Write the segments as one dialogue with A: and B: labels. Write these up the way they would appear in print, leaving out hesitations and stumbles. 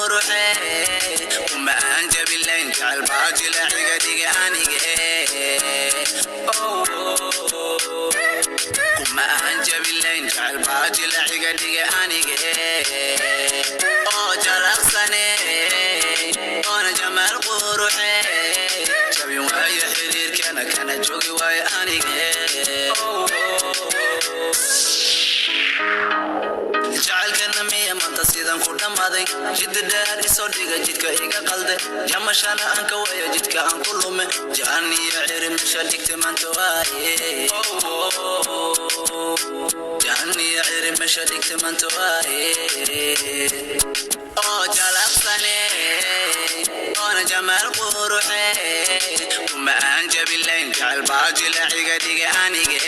A: quruxe. Kuma aan jabilayn jecel baa jilaciga dhiga anige. Kuma aan jabilayn jecel baa jilaciga dhiga anige. Oo jalaqsane, oona jamaal quruxe. Jabin waayo xiriirkana, kana joogi waayo anige. Jacaylkana miya maanta sidan ku dhammaaday? Jidda dheer isoo dhiga, jidka iga qalde, jamashana aan ka waya, jidka aan ku lume, jaan iyo ciri meesha dhigta maanta waaye, jaan iyo ciri meesha dhigta maanta waaye. Oo jalaqsane, oona jamaal quruxe. Kuma aan jabilayn jecel baa jilaciga dhiga anige.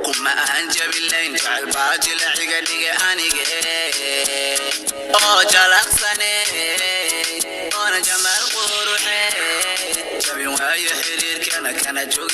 A: Kuma aan jabilayn jecel baa jilaciga dhiga anige. Oo jalaqsane, oona jamaal quruxe. Jabin waayo xiriirkana, kana joogi.